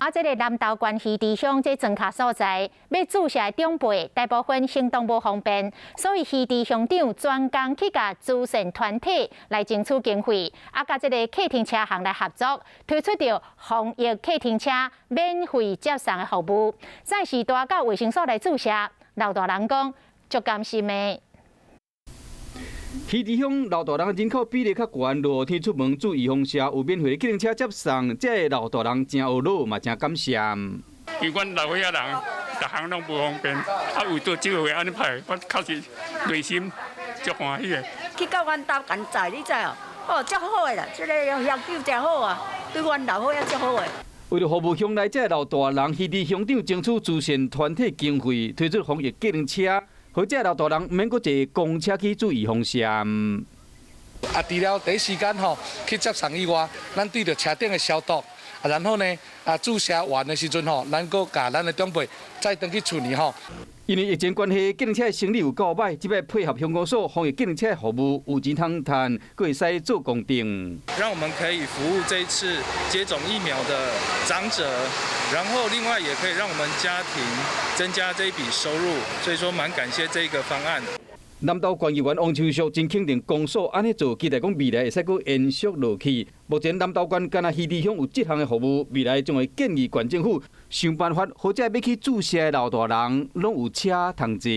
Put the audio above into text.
啊，這个南投縣魚池鄉這莊跤所在，欲注射的長輩大部分行動無方便，所以魚池鄉長專工去共慈善團體來爭取經費，啊，佮這个計程車行來合作，推出著防疫計程車免費接送的服務，載序帶到衛生所來注射，老大人講足甘心的。魚池鄉老大人人口比例較懸，落雨天出門注預防射，有免費計程車接送，這个老大人誠懊惱嘛，誠感謝。因為阮老歲仔人，逐項攏無方便，啊有做這個按呢派，我確實內心足歡喜的。去到阮兜共載，你知哦？哦，足好的啦，這个鄉長誠好啊，對阮老歲仔足好的。為著服務鄉內這老大人，魚池鄉長爭取慈善團體經費，推出防疫計程車。予這老大人毋免閣坐公車去注預防射。啊，除了第一時間吼去接送以外，咱對著車頂的消毒，啊，然後呢，啊注射完的時陣吼，咱閣共咱的長輩載轉去厝裡吼。因為疫情關係，計程車生理有夠䆀，這擺配合鄉公所防疫計程車服務，有錢通趁，閣會使做功德。讓我們可以服務這一次接種疫苗的長者，然後另外也可以讓我們家庭增加這一筆收入，所以說蠻感謝這個方案。南投縣議員王秋淑真肯定公所按呢做，期待講未來會使閣延續落去。目前南投縣干焦魚池鄉有這項的服務，未來將會建議縣政府想辦法，予這欲去注射的老大人攏有車通坐。